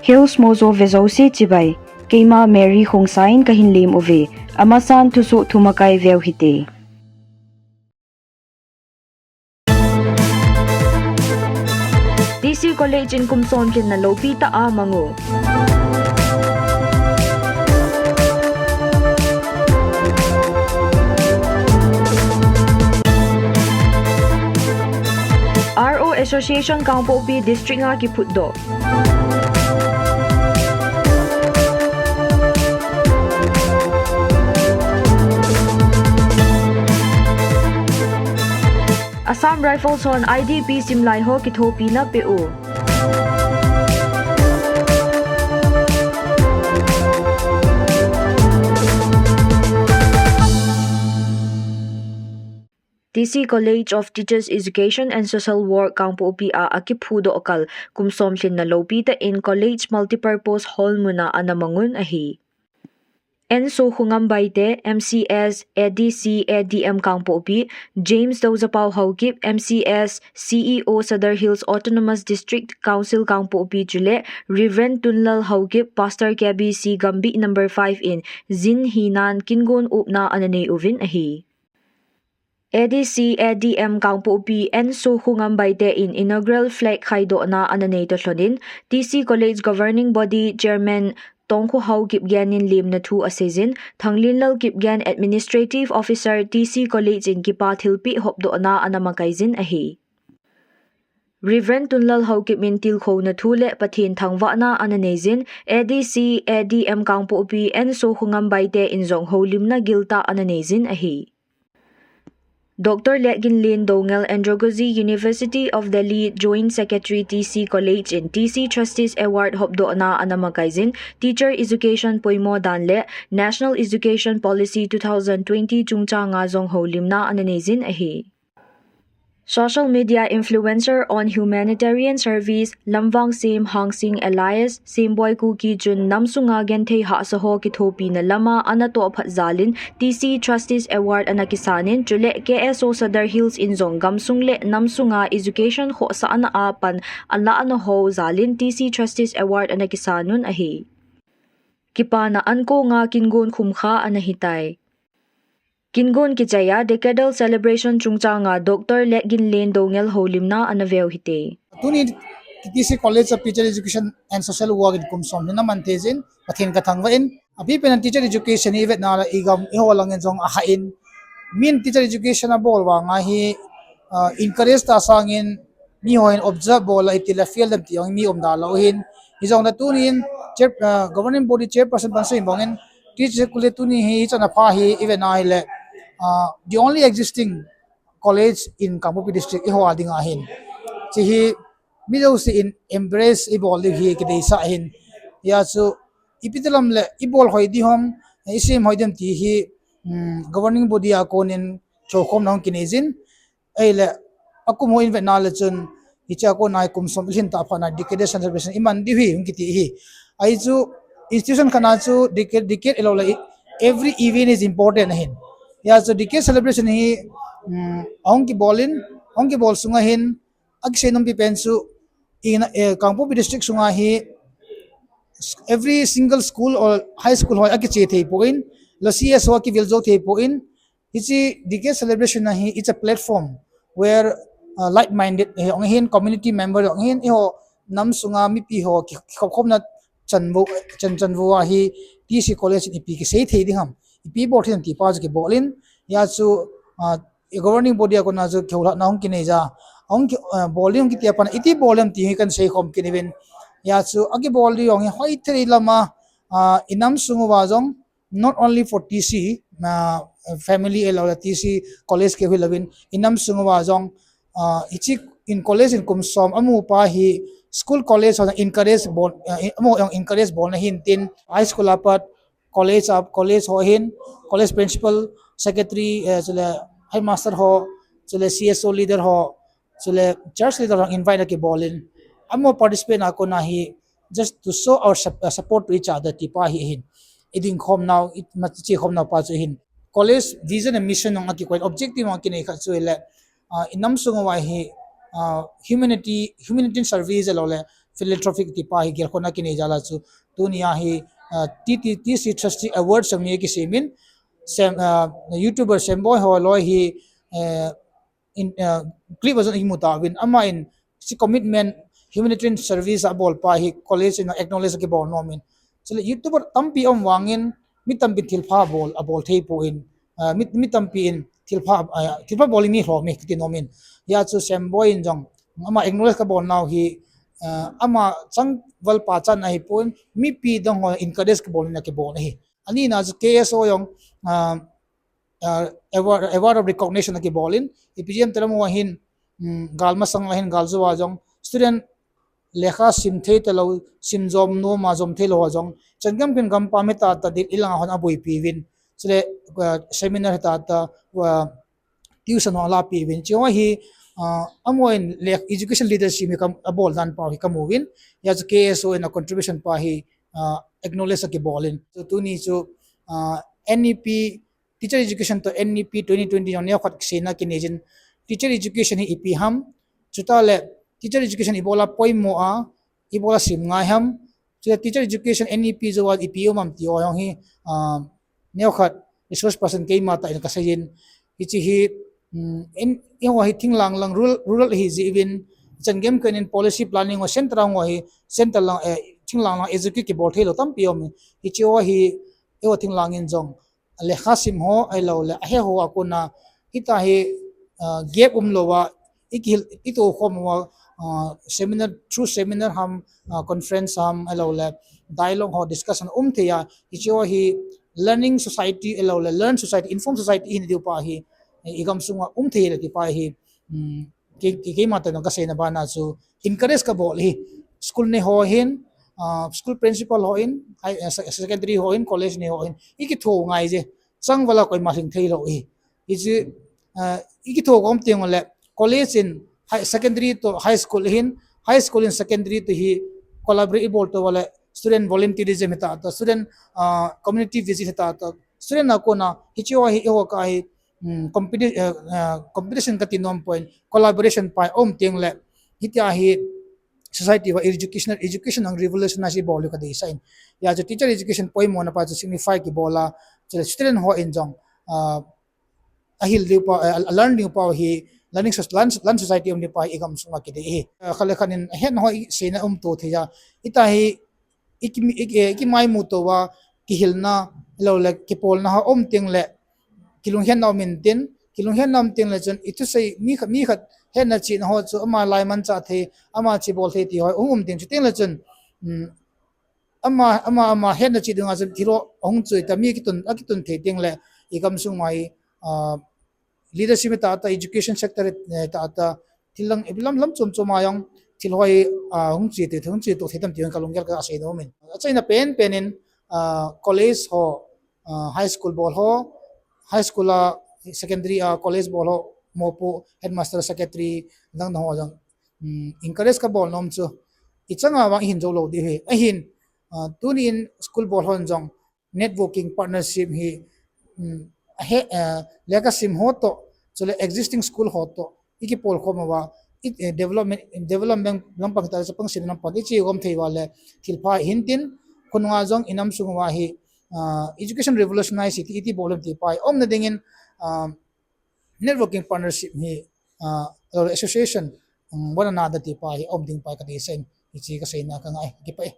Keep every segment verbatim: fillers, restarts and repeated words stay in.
Hills Mojo ve jouse chibai. Keima Mary Khongsai in kahin lem uve. Amasan thusoh thumakai veu hite. T C College in kum som lhinna lopi tah a mang u. R O Association Kangpokpi District nga kiphutdoh. Assam Rifles hon I D P simlai ho kithopina pe u. T C College of Teachers Education and Social Work Kangpokpi a akiphudoh kal kum som lhinna lopi tah in College Multipurpose Hall mun a ana mang un ahi. N Sokhongam Baite, M C S, A D C A D M Kangpokpi, James Doujapao Haokip, M C S, C E O Sadar Hills Autonomous District Council Kangpokpi chule Reverend Tunlal Haokip, Pastor K B C Gambih number five in jin hinan kingon upna ana nei uvin ahi. A D C A D M Kangpokpi N Sokhongam Baite in inaugural flag khaidohna ana nei toh lhonin T C College Governing Body Chairman Tongkhohao Kipgen in lemna thu aseijin, Thanglinlal Kipgen Administrative Officer T C College in kipa thilpeh hopdohna ana makaijin ahi. Reverend Tunlal Haokip in tilkhouna thu le Pathen thangvahna ana neijin, A D C A D M Kangpokpi N Sokhongam Baite in jong houlimna giltah ana neijin ahi. Doctor Letginlen Doungel, Andragogy University of Delhi Joint Secretary T C College in T C Trustees Award hopdohna ana makaijin, Teacher Education poimo dan le National Education Policy two thousand twenty chungchang a jong houlimna ana neijin ahi. Social media influencer on humanitarian service, Lamvang Sem Hangsing alias Semboi Kuki chun namsunga genthei hahsa ho kithopina lama ana tohphat jalin T C Trustees Award ana kisanin, chule K S O Sadar Hills in jong gamsung le namsunga education khohsahna a pan alahna ho jalin T C Trustees Award ana kisanun ahi. Kipana ankonga kingon khumkha ana hitai. Kingon kichaiya Decadal Celebration chungchanga Doctor Letginlen Doungel houlimna ana veu hite. Tuni T C College of Teacher Education and Social Work in kum som lhinna man theijin, Pathen kathangvah in, apipen Teacher Education hi ivetna le igam iho langin jong ahah in, min Teacher Education abol vanga hi, ah, encourage ta sangin, mi ho hin observe bol a itile fail dem ti jong mi umda lou hin. Hijongle tunin chair, ah, governing body chairperson Bansui Bongin, Teacher College tuni hi ichan apha hi ivetna hile, ah, the only existing college in Kangpokpi district iho a dinga hin. Hiche hi mi jouse in embrace ibol diu hi kideisah hin. Hijeh chun ipi tilam le ibol hoi diham, isem hoi dem ti hi, um, governing body a konin choukhomna hung kineijin. Ahile, akum ho in vetna le chun, hichea kona hi kum som ilhin tah phatna Decadal Celebration iman diu hi, hung kiti hi. Ahi chu, institution khatna chu decade, decade ilou le, every event is important ahin. Hijeh chun Decadal Celebration hi, um, ahung kibolin, ahung kibol sunga hin, akisei nompi pen chu, in, eh, Kangpokpi district sunga hi, every single school or high school ho akiche thei poi, le C S ho akivil jou thei poi, Hiche Decadal Celebration a hi, it's a platform where, uh, like-minded, eh, hung hin, community member hung hin, eiho nam sunga mipi ho ki, kikhopkhomna chanvo, chan, chanvo a hi, T C College in ipi kisei thei ding ham, ipi bol thei ham ti pa chu kibolin, hijeh chun, uh, governing body a kona chu kihoulimna hung kinei ja, hung ki, uh, bol ding hung kiti a pat, iti bol dem ti hi kan seikhom kit uvin, hijeh chun, akibol ding hung hi, hoithei lama, uh, inam sung uva jong, not only for T C, uh, family ahilou le T C college keu hilouvin, inam sung uva jong, uh, hiche in college in kum som amu pa hi school college ho encourage bol, uh, amu encourage bolna hin tin, high school a pat college a, college ho hin, college principal, secretary, eh, chule headmaster ho, chule C S O leader ho, chule church leader ho invite na kibolin, amu participate na kona hi, just to show our sup-, uh, support to each other ti pa hi hin. Iding khom nau, i, ma, che khom nau pa chu hin. College vision and mission jong akikoi, objective jong akinei khat chu hile, uh, inam sung uva hi, uh, humanity, humanitarian service ahilou le, philanthropic tipa hi gelkhona kinei jal a chu tunia hi, ah, T T, T C Trustee Award sangni kisemin, Sem, ah, YouTuber Semboi ho loi hi, eh, in, ah, clip a jong imu tauvin, ama in si commitment, humanitarian service abol pa hi college in acknowledge kibol nomin. Chule YouTuber tampi um vangin mi tampi thilpha bol, abol thei pon, ah, mi, mi tampi in thilpha, ah, thilpha bol mi lhomi kiti nomin. Hia chu Semboi in jong ama acknowledge kabol nau hi, ah, ama changval pachat ahipon mipi dang ho encourage kabol in akibol ahi. Anina chu K S O jong, ah, ah, award, award of recognition akibol in, ipi jeh ham ti le amaho hin, um, gal masang a hin gal jou a jong student lekha sim thei talou, sim jom nom a jom thei lou a jong, chan gam kin gam pam hita ta Delhi langa hon aboipi uvin. Chule, ah, seminar hita ta, ah, tuition ho alapi uvin. Hiche ho hi, ah, amaho in le education leadership hi kam, abol dan pa hi kamu uvin. Hia chu K S O in a contribution pa hi, ah, acknowledge akibol in. So tuni chu, ah, N E P, teacher education to N E P twenty twenty jong neokhat kiseina kinei jin. Teacher education hi ipi ham, chuta le teacher education ibola poimo a, ibola sim ngai ham, chule teacher education N E P jouva ipi um am ti ho jong hi, ah, neokhat resource person keima tah in kasei in, hiche hi, um, in, in ho hi thinglhang lang rural, rural hi jeh uvin, chan gam kin in policy planning ho center ho hi, center lang, eh, thinglhang lang execute kibol thei lou tampi um in, hiche ho hi, eiho thinglhang in jong, lekha sim ho, ahilou le, ahe ho a kona, hita hi, ah, gap um louva, i kihil, i tokhom uva, ah, seminar, through seminar ham, ah, conference ham, ahilou le, dialogue ho, discussion um thei a, hiche ho hi learning society, ahilou le, learn society, inform society, hi diu pa hi, eh, i gamsunga um thei le ti pa hi, um, ke, ke, keima tah in kaseina bana chu encourage kabol hi. School nei ho hin, ah, school principal ho in, high, eh, se-, secondary ho in, college nei ho in, i kitho ngai je. Changval a koima lhing thei lou hi. Hiche, ah, i kitho gom teng le, college in high, secondary to high school hin, high school in secondary to hi collaborate ibol to le, student volunteerism hita ta, student, ah, community visit hita ta, student a kona, hiche ho hi, eiho kah hi, um, competi-, uh, uh, competition kati nom pon, collaboration pa um teng le, hitia hi society uva educational, education ang revolutionise bol u kadeisah in. Hia chu teacher education poimona pa chu signify kibol a, chule student ho in jong, uh, ahil diu pa, uh, learn diu pa hi, learning soc-, learn, learn society um diu pa hi i gamsunga kidei hi. Uh, khat le khat in ahetna ho iseina um to thei a. Hita hi, i ki, i, i kimaimu to uva, kihilna, ahilou le, kipolna ho um teng le, kilunghetna um intin, kilunghetna um teng le chun, i thusei, mi khat, mi khat hetna chihna ho chu, ama laiman chah thei, ama chi bol thei ti ho, um, um teng chu teng le chun, um, ama, ama, ama hetna chih dinga chun, thil ho ahung chui ta, mi kitun, akitun thei teng le, i gamsung uva hi, ah, leadership hita ta, education sector, eh, hita ta, thil lang, lam, lam chom chom a jong, thil ho hi, ah, hung chi te, hung chi to thei tam ti jong kalunggel kasei nom in. Achaina pen pen in, ah, college ho, ah, high school bol ho, high school a, secondary a, college bol ho, mopo, headmaster, secretary, dang dang ho jong, um, encourage kabol nom chu. I changa vang i hin jou lou diu hi. Ahin, ah, tuni in school bol hon jong, networking partnership hi, um, ahe, uh, lekha sim ho to, chule existing school ho to, i kipolkhom uva, i, eh, development, development lampang ta, chapang sim lampang, i chi gom thei uva le, thilpha hintin, khonunga jong i nam sung uva hi, uh, education revolutionise ti, iti bol em ti pa hi, umna dingin, uh, networking partnership hi, uh, association, um, one another ti pa hi, um ding pa hi kadeisah in, hiche kaseina kangai, kipah e.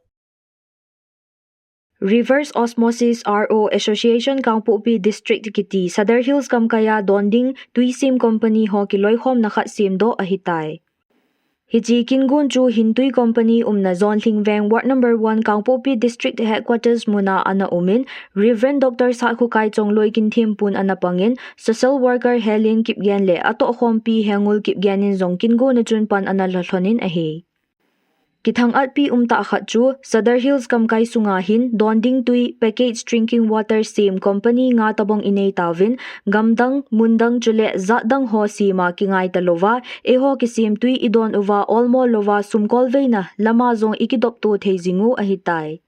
Reverse Osmosis R O Association Kangpokpi District kiti Sadar Hills gamkaiya donding tuisem company ho kiloikhomna khat semdoh ahitai. Hiche kingon chu Hintui Company umna Zonlhingveng Ward number one Kangpokpi District Headquarters muna ana umin, Reverend Doctor Satkhokai Chongloi Kinthempu'n ana pangin, Social Worker Helen Kipgen le atohkhompi Hengul Kipgen in jong kingon a chun pan ana lhalhonin ahi. Kithangatpi umtah khat chu, Sadar Hills gamkai sunga hin, donding tui, package drinking water sem company nga tabang inei tauvin, gamdang, mundang chule jatdang ho sema kingai talouva, eiho kisem tui idon uva, olmo louva, sumkolveina lama jong ikidopto thei jing u ahitai.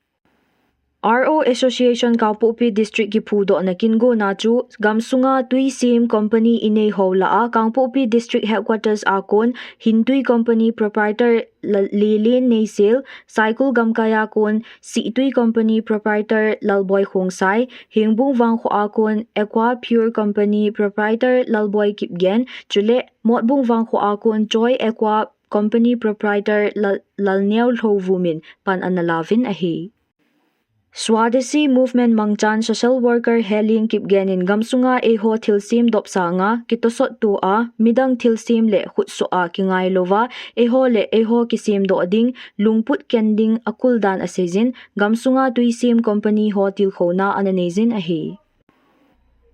R O Association Kangpokpi District kiphudohna kingona chu gamsunga tui sem company inei ho lah a Kangpokpi District Headquarters a kon Hintui Company Proprietor Lelen Neisel, Saikul Gamkai a kon Sihtui Company Proprietor Lalboi Khongsai, Hengbung Vangkho a kon Aqua Pure Company Proprietor Lalboi Kipgen, chule Motbung Vangkho a kon Joy Aqua Company Proprietor Lal, Lalneo Lhouvum in pan ana lauvin ahi. Swadeshi Movement mangchan social worker Helen Kipgen in gamsunga eiho thilsem dopsanga kitosot tua midang thilsem le khutsoh a kingai louva eiho le eiho kisemdoh ding lungput ken ding akuldan aseijin gamsunga tuisem company ho tilkhouna ana neijin ahi.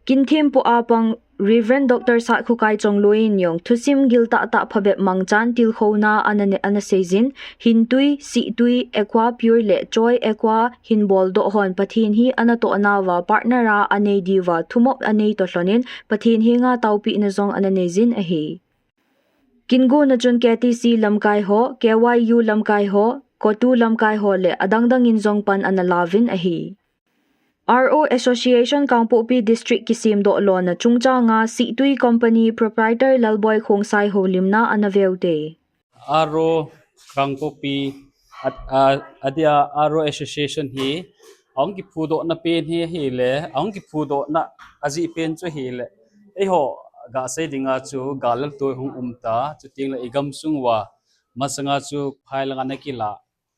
Kinthempu a pang Reverend Doctor Satkhokai Chongloi in jong thusim giltah tah phabep mangchan tilkhouna ana, ana seijin, Hintui, Sihtui, Aqua Pure le Joy Aqua hin boldoh hon Pathen hi ana tohnauva partner a anei diuva thumop anei toh lhonin Pathen henga taopehna jong ana neijin ahi. Kingona chun K T C lamkai ho, K Y U lamkai ho, COTU lamkai ho le adangdang in jong pan ana lauvin ahi. R O Association Kangpokpi District kisemdoh lona chungchanga Sihtui Company Proprietor Lalboi Khongsai houlimna ana veute. R O Kangpokpi, a, a, adia R O Association hi ahung kiphudohna pen hi ahile, ahung kiphudohna ajeh pen chu ahile, eiho gasei dinga chu gal laltoi hung umta, chuteng le igamsung uva masanga chu phai langa ana kila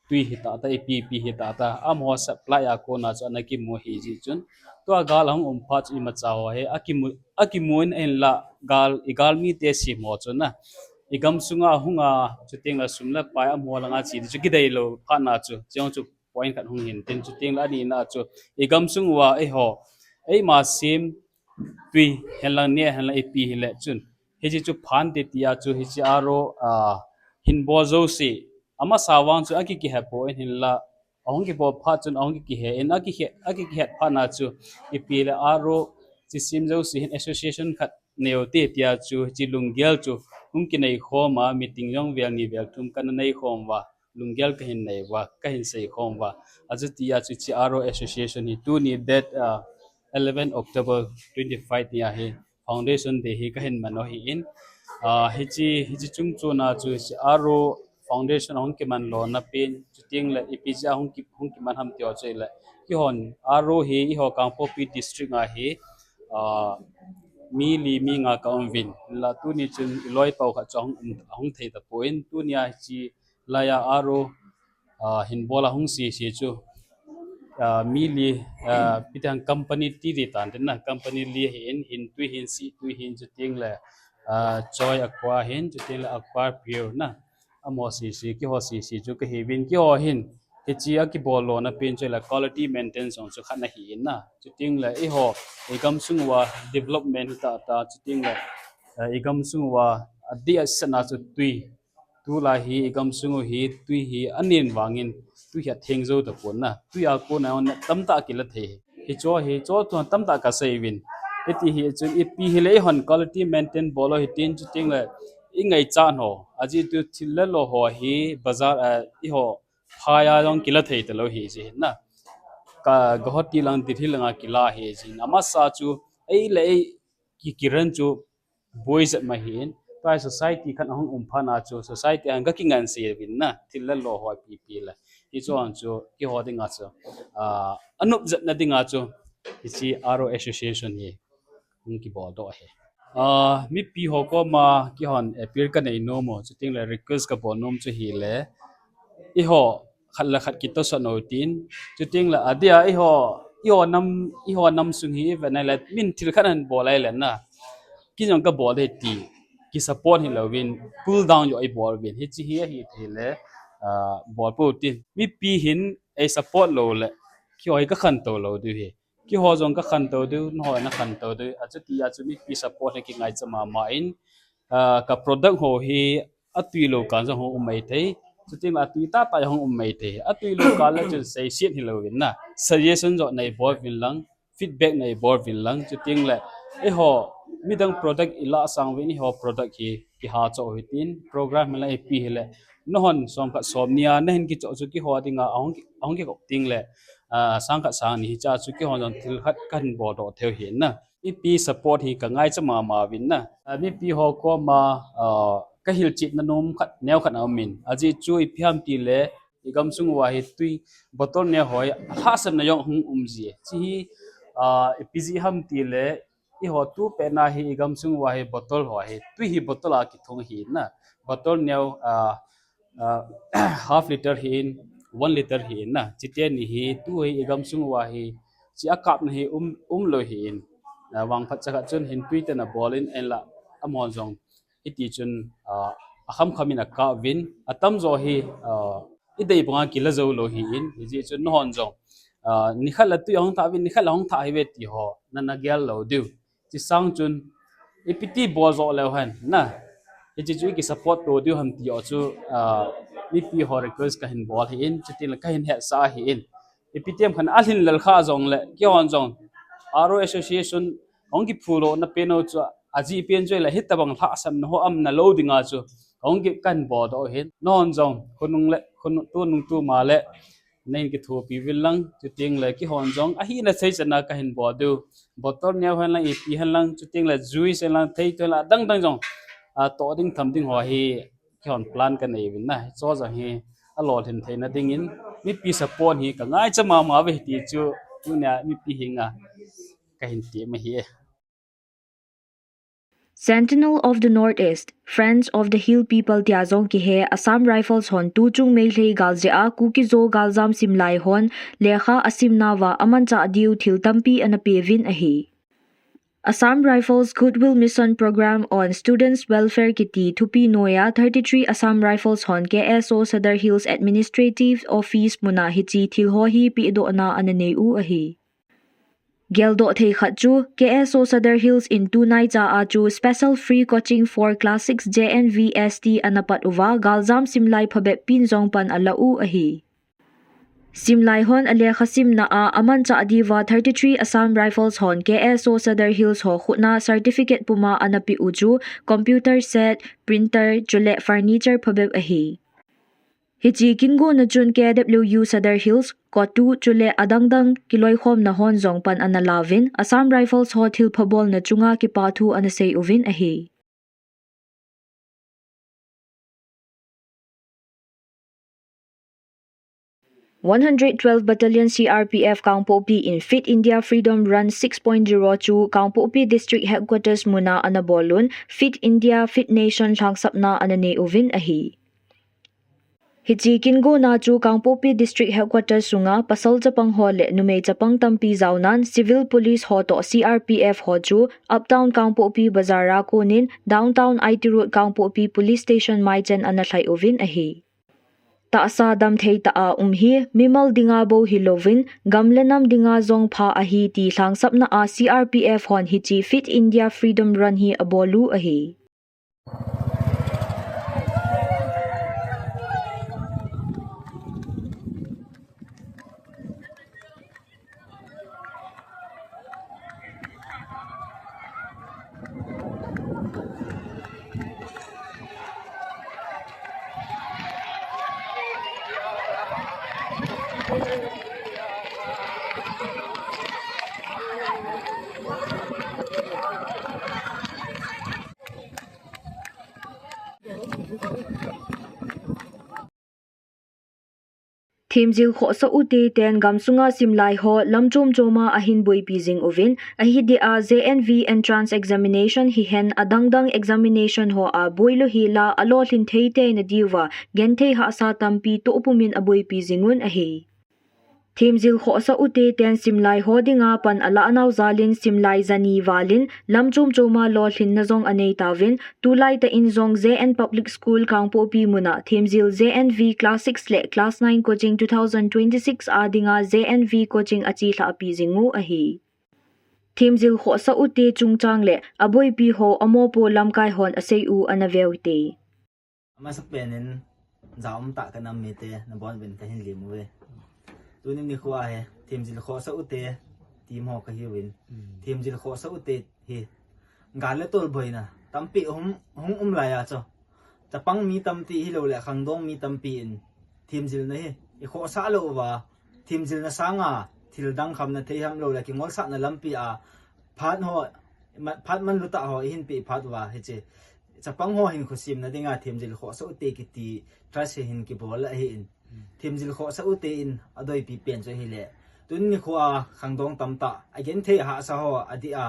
tui hitah tah, ipi ipi hitah tah, amaho supply a kona chu ana kimu ahi jeh chun, tua gal ahung um phat chu imacha ho hi akimu, akimu in ahinla gal, igalmite sem ho chun a, igamsunga hunga, chuteng le sum le pai amaho langa che ding chu kideilou phatna chu, chujong chu point khat hung hin tin, chuteng le anina chu igamsung uva eiho, eima sem tui henlang neh henlang ipi hile chun, hiche chu phante tia chu hiche R O, a, hin bol jouse, amasa vang chu akikihe poi, hinla ahung kibol phat chun ahung kikihe in, akikihe, akikihet phatna chu ipi le R O chi sem jouse hin association khat neute tia chu hiche lunggel chu hung kinei khoma, meeting jong vel ni vel thum kana nei khom uva, lunggel kahin nei uva, kahin sei khom uva. Achutia chu hiche R O Association hi tuni date, a, eleven October twenty five nia hi Foundation Day hi kahin man u ahin, a, hiche, hiche chungchona chu hiche R O Foundation ahung kiman lona pen, chuteng le ipi jeh a hung ki, hung kiman ham ti ho chu ahile, eihon R O hi eiho Kangpokpi District a hi, a, mi li mi nga kaum uvin, hinla tuni chun iloipau khat chu ahung, ahung thei tapon, tunia hiche laiya R O, a, hin bol a hung sese chu, a, mi li, a, ipi ti ham company ti ding tan tin na, company li ahin, Hintui hin, Sihtui hin, chuteng le, a, Joy Aqua hin, chuteng le Aqua Pure na, amaho sese, keiho sese chu kahiuvin, keiho hin hiche a kibol lona pen chu ahile quality maintenance jong chu khat ana hi in na, chuteng le eiho, igamsung uva development hitah tah, chuteng le, a, igamsung uva adeh a sena chu tui, tulai hi igamsung u hi tui hi anen vangin tui hi atheng jou tapon na, tui a kona tamtah kila thei hi. Hichu hi, chu chu tamtah kasei uvin. Hiti hi chun ipi hile eihon quality maintain bol u hitin, chuteng le ingaichat ho, ajeh chu thil le lo ho hi bazar a, eiho phai a jong kila thei talou hi jeh hin na, ka, Guwahati lang, Delhi langa kila hi jeh hin. Amasa chu ei le ei ki, kiran chu boi jep ma hin, tua hi society khat ahung um phatna chu society a hin kakingansei uvin na, thil le lo ho ipi ipi le. Hichu chu keiho dinga chu, a, anop jepna dinga chu hiche R O Association hi hung kibol doh ahi. A, mipi ho koma keihon appeal kanei nom u, chuteng le request kabol nom chu ahile, eiho khat le khat kitosot u hitin, chuteng le adeh a eiho, eiho nam, eiho nam sung hi ivet na le min thil khat ahin bol ahile na, kei jong kabol ding ti kisupport hilouvin, pull down joh ibol uvin, hiche hi ahi thei le, a, bol pou tin, mipi hin ei support lou le keiho hi kakhantou lou diu ahi. Keiho jong kakhantou diu, nangho nakhantou diu, achuti a chu mipi support hi kingaicha mama in, a, ka product ho hi atui lou kah jong hung um maithei, chuteng le atui tahtah jong hung um maithei. Atui lou kah le chun seiset hilouvin na, suggestion joh neibol uvin lang, feedback neibol uvin lang, chuteng le eiho midang product ilah sang uvin, eiho product hi kihachoh u hitin, program hile ipi hile Nahon som khat som ni a nahin kichoh chu kihou dinga ahung ki, ahung kikop ting le, ah, sang khat sang ni hicha chu kihon jong thil khat kahin boldoh thei u ahi na. Mipi support hi kangaicha mama uvin na. Ah, mipi ho koma, ah, kahilchetna nom khat neo khat aumin. Ajeh chu ipi ham tile, igamsung uva hi tui bottle neo ho hi alhahsamna jong hung um ji. Hiche hi, ah, ipi jeh ham tile, eiho tupet na hi igamsung uva hi bottle ho hi, tui hi bottle a kithung ahi na. Bottle neo, ah, ah, half liter ahin, one liter ahin na. Hiche teni hi, tu hi igamsung uva hi, hiche a kapna hi um, umlou ahin. Ah, vangphat chakhat chun hin tui tena bolin ahinla, amahon jong hiti chun, ah, akhamkham in akap uvin, atamjo hi, ah, idei banga kila jou lou ahin, hijeh chun nahon jong, ah, nikhat la tui ahung thah uvin, nikhat la hung thah ahiuve ti ho, na, nagel lou diu. Hiche sang chun, ipi ti bol jo leu hen, na. Hiche chu iki support to diu ham ti ho chu, ah, mipi ho request kahin bol ahin, chuti le kahin hetsah ahin. Ipi ti ham khat alhin lel kha jongle, keihon jong, R O Association, hung kiphulona pen u chu, ajeh pen chu le, hitabang lhahsamna ho umna lou dinga chu, hung ki kahin boldoh ahin. Nahon jong, khonung le, khonung, tunung tuma le, nahin kithopi uvin lang, chuti le, keihon jong, ahina thei chan a kahin bol diu. Bottle neo hen lang, ipi hen lang, chuti le, juice hen lang, theitui hen lang, adang dang jong, ah, toh ding tham ding ho hi, keihon plan kanei uvin na. Hicho jong hi alolhin theina dingin mipi support hi kangaicha mama uve ti chu tunia mipi henga kahin ti ahi. Sentinel of the Northeast, Friends of the Hill People tia jong kihe Assam Rifles hon tuchung May lha gal jeh a Kuki-Zo galjam simlai hon lekha asimna uva amanchah diu thil tampi ana peuvin ahi. Assam Rifles Goodwill Mission Programme on Students Welfare kiti thupi noiya thirty-three Assam Rifles hon K S O Sadar Hills Administrative Office muna hiche thil ho hi pedohna ana nei u ahi. Geldoh thei khat chu K S O Sadar Hills in tunai cha a chu special free coaching for class six J N V S T ana pat uva galjam simlai phabep pin jong pan ala u ahi. Simlai hon alekha simna a amanchah diuva thirty-three Assam Rifles hon K S O Sadar Hills ho khutna certificate puma ana pe u chu computer set, printer, chule furniture phabep ahi. Hiche kingona chun K W U Sadar Hills, COTU, chule adang dang kiloikhomna hon jong pan ana lauvin, Assam Rifles ho thilpha bolna chunga kipathu ana sei uvin ahi. One hundred twelve Battalion C R P F Kangpokpi in Fit India Freedom Run six point zero chu Kangpokpi District Headquarters muna ana bolun, Fit India, Fit Nation lhangsapna ana nei uvin ahi. Hiche kingona chu Kangpokpi District Headquarters sunga pasal chapang ho le numei chapang tampi jaonan Civil Police ho toh C R P F ho chu Uptown Kangpokpi Bazar a konin Downtown I T Road Kangpokpi Police Station maichen ana lhai uvin ahi. Tahsa damthei tah a um hi mimal dinga bou hilouvin gam le nam dinga jong pha ahi ti lhangsapna a C R P F hon hiche Fit India Freedom Run hi abol u ahi. Themjil khohsah u te ten gamsunga simlai ho lam chom choma ahin boipi jing uvin, ahi dia J N V entrance examination hihen adang dang examination ho a boilou hila alolhin thei teina diuva genthei hahsa tampi toh pumin aboipi jingun ahi. Themjil khohsah u te ten simlai ho dinga pan alah nau jalin simlai jani valin lam chom choma lolhinna jong anei tauvin, tulai tah in jong J N Public School Kangpokpi muna Themjil J N V Class six le Class nine Coaching two thousand twenty-six a dinga J N V Coaching achelhah pi jing u ahi. Themjil khohsah u te chungchang le aboipi ho amopo lamkai hon asei u ana veu te. Amasapen in jaum tah kanam mite nabonuvin kahin lem uve. Tuni nikho a hi themjil khohsah u te team ho kahiuvin. Hmm. Themjil khohsah u te hi gal le tol boina tampi hung, hung um lai a chu. Chapang mi tampi hilou le khangdong mi tampi in themjilna hi i khohsah lou uva, themjilna sanga thil dang khamna thei ham lou le kingolsahna lampi a phat ho, ma-, phat manlu tah ho i hin peh phat uva hiche chapang ho hinkho semna dinga themjil khohsah ute kiti trust hi hin kibol ahi in. Themjil khohsah ute in adoipi pen chu ahile, tuni nikho a khangdong tamtah agenthei hahsa ho adih a,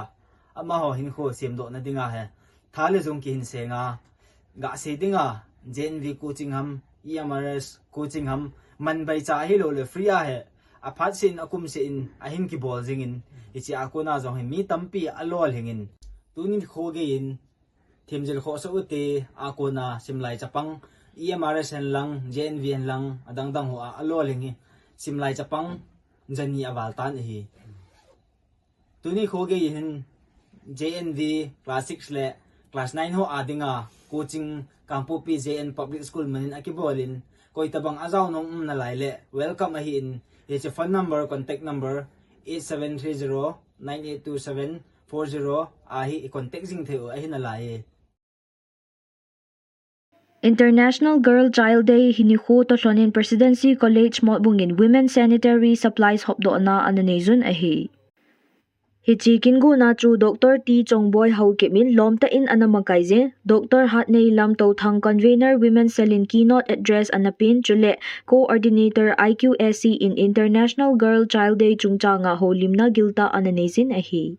amaho hinkho semdohna dinga hi tha le jung kihin senga, gah sei dinga, J N V coaching ham, E M R S coaching ham, man baicha ahilou le free a hi, aphat seh in, akum seh in, ahin kibol jingin, hiche a kona jong hi mi tampi alolhingin, tuni nikho geiyin, themjil khohsah ute a kona simlai chapang, E M R S hen lang, J N V hen lang, adang dang ho a alolhing hi, simlai chapang, jani aval tan ahi. Tuni nikho geiyin J N V class six le class nine ho a dinga coaching Kangpokpi J N Public School manin akibolin, koitabang ajao nom um nalai le welcome ahi in, hiche phone number, contact number eight seven three zero nine eight two seven four zero a hi i contact jing thei u ahi nalai e. International Girl Child Day hi nikho toh lhonin Presidency College Motbung in Women Sanitary Supplies hopdohna ana neijun ahi. Hiche kingotna chu Doctor T Chongboi Haokip in lomtah in ana makaijin, Doctor Hatneilam Touthang Convener Women Cell in keynote address ana pen, chule Coordinator I Q S C in International Girl Child Day chungchanga houlimna giltah ana neijin ahi.